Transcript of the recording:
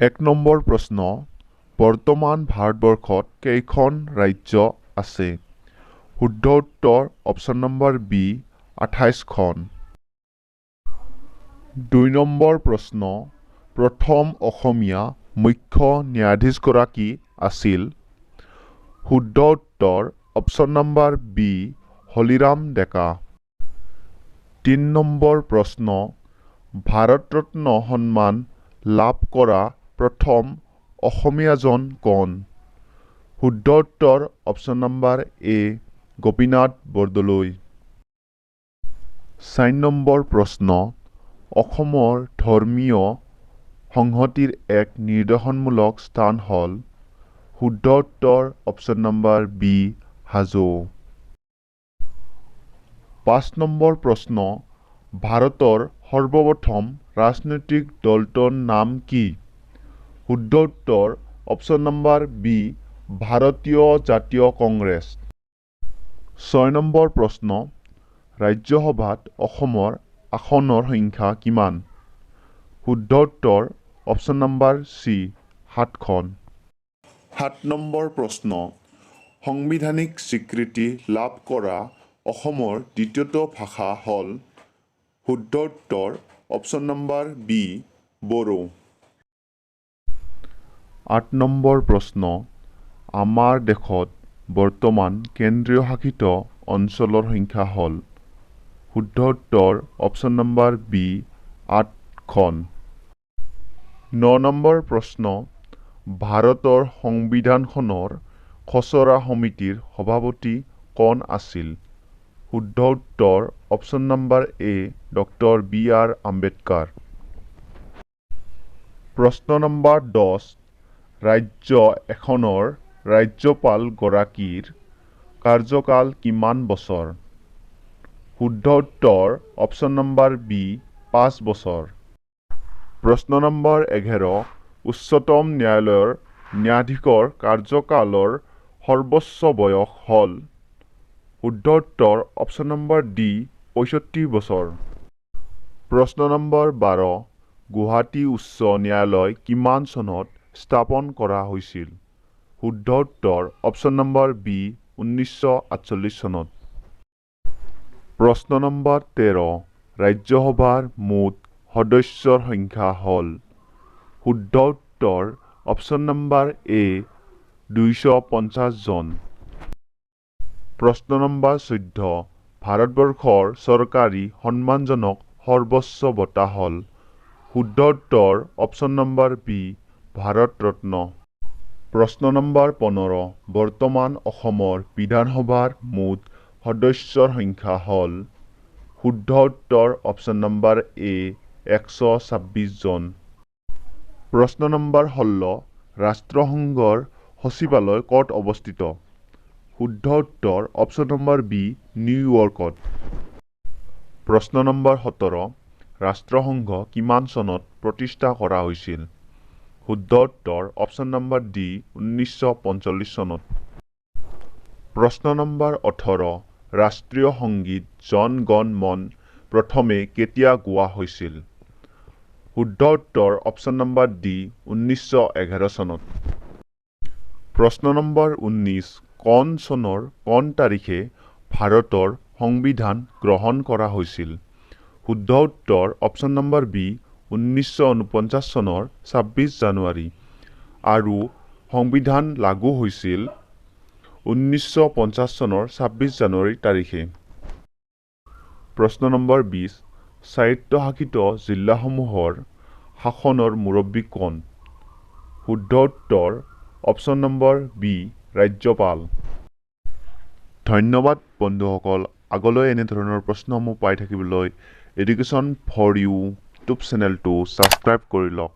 1 number প্ৰশ্ন, বৰ্তমান ভাৰতবৰ্ষত কেইখন ৰাজ্য আছে? শুদ্ধ উত্তৰ অপশ্যন নম্বৰ বি, 28খন। 2 নম্বৰ প্ৰশ্ন, প্ৰথম অসমীয়া মুখ্য ন্যায়াধীশগৰাকী আছিল? শুদ্ধ উত্তৰ অপশ্যন নম্বৰ বি, হলিৰাম ডেকা। 3 নম্বৰ প্ৰশ্ন, ভাৰতৰত্ন সন্মান লাভ কৰা প্ৰথম অসমীয়াজন কোন? শুদ্ধ উত্তৰ অপশ্যন নম্বৰ এ, গোপীনাথ বৰদলৈ। 4 নম্বৰ প্ৰশ্ন, অসমৰ ধৰ্মীয় সংহতিৰ এক নিদৰ্শনমূলক স্থান হ'ল? শুদ্ধ উত্তৰ option number B, Hajo. 5 number প্ৰশ্ন, ভাৰতৰ সৰ্বপ্ৰথম ৰাজনৈতিক দলটোৰ নাম কি? শুদ্ধ উত্তৰ অপশ্যন নম্বৰ বি, ভাৰতীয় জাতীয় কংগ্ৰেছ। 6 নম্বৰ প্ৰশ্ন, ৰাজ্যসভাত অসমৰ আসনৰ সংখ্যা কিমান? শুদ্ধ উত্তৰ অপশ্যন নম্বৰ চি, সাতখন। 7 নম্বৰ প্ৰশ্ন, সাংবিধানিক স্বীকৃতি লাভ কৰা অসমৰ দ্বিতীয়টো ভাষা হ'ল? শুদ্ধ উত্তৰ option number B, Bodo. 8 number প্ৰশ্ন, আমাৰ দেশত বৰ্তমান কেন্দ্ৰীয় শাসিত অঞ্চলৰ সংখ্যা হ'ল? শুদ্ধ উত্তৰ অপশ্যন নম্বৰ বি, আঠখন। 9 নম্বৰ প্ৰশ্ন, ভাৰতৰ সংবিধানখনৰ খচৰা সমিতিৰ সভাপতি কোন আছিল? শুদ্ধ উত্তৰ option number A, doctor B R Ambedkar. প্ৰশ্ন নম্বৰ 10, ৰাজ্য এখনৰ ৰাজ্যপালগৰাকীৰ কাৰ্যকাল কিমান বছৰ? শুদ্ধ উত্তৰ অপশ্যন নম্বৰ বি, 5 বছৰ। প্ৰশ্ন নম্বৰ 11, উচ্চতম ন্যায়ালয়ৰ ন্যায়াধীশৰ কাৰ্যকালৰ সৰ্বোচ্চ বয়স হ'ল? শুদ্ধ উত্তৰ অপশ্যন নম্বৰ ডি, 65 বছৰ। প্ৰশ্ন নম্বৰ 12, গুৱাহাটী উচ্চ ন্যায়ালয় কিমান চনত স্থাপন কৰা হৈছিল? শুদ্ধ উত্তৰ অপশ্যন নম্বৰ বি, 1948 চনত। প্ৰশ্ন নম্বৰ 13, ৰাজ্যসভাৰ মুঠ সদস্যৰ সংখ্যা হ'ল? শুদ্ধ উত্তৰ অপশ্যন নম্বৰ এ, 250 জন। প্ৰশ্ন নম্বৰ 14, ভাৰতবৰ্ষৰ চৰকাৰী সন্মানজনক সৰ্বোচ্চ বঁটা হ'ল? শুদ্ধ উত্তৰ option number B, Bharat Ratna. প্ৰশ্ন নম্বৰ 15, বৰ্তমান অসমৰ বিধানসভাৰ মুঠ সদস্যৰ সংখ্যা হ'ল? শুদ্ধ উত্তৰ অপশ্যন নম্বৰ এ, 126 জন। প্ৰশ্ন নম্বৰ 16, ৰাষ্ট্ৰসংঘৰ সচিবালয় ক'ত অৱস্থিত? শুদ্ধ উত্তৰ অপশ্যন নম্বৰ বি, নিউয়ৰ্কত। প্ৰশ্ন নম্বৰ 17, ৰাষ্ট্ৰসংঘ কিমান চনত প্ৰতিষ্ঠা কৰা হৈছিল? শুদ্ধ উত্তৰ অপশ্যন নম্বৰ ডি, 1945 চনত। প্ৰশ্ন নম্বৰ 18, ৰাষ্ট্ৰীয় সংগীত জন গণ মন প্ৰথমে কেতিয়া গোৱা হৈছিল? শুদ্ধ উত্তৰ অপশ্যন নম্বৰ ডি, 1911 চনত। প্ৰশ্ন নম্বৰ 19, কোন চনৰ কোন তাৰিখে ভাৰতৰ সংবিধান গ্ৰহণ কৰা হৈছিল? শুদ্ধ উত্তৰ অপশ্যন নম্বৰ বি, 1949 চনৰ 26 জানুৱাৰী আৰু সংবিধান লাগু হৈছিল 1950 চনৰ 26 জানুৱাৰী তাৰিখে। প্ৰশ্ন নম্বৰ 20, স্বায়ত্তশাসিত জিলাসমূহৰ শাসনৰ মুৰব্বী কোন? শুদ্ধ উত্তৰ অপশ্যন নম্বৰ বি, ৰাজ্যপাল। ধন্যবাদ বন্ধুসকল। আগলৈ এনেধৰণৰ প্ৰশ্নসমূহ পাই থাকিবলৈ এডুকেশ্যন ফৰ ইউ ইউটিউব চেনেলটো ছাবস্ক্ৰাইব কৰি লওক।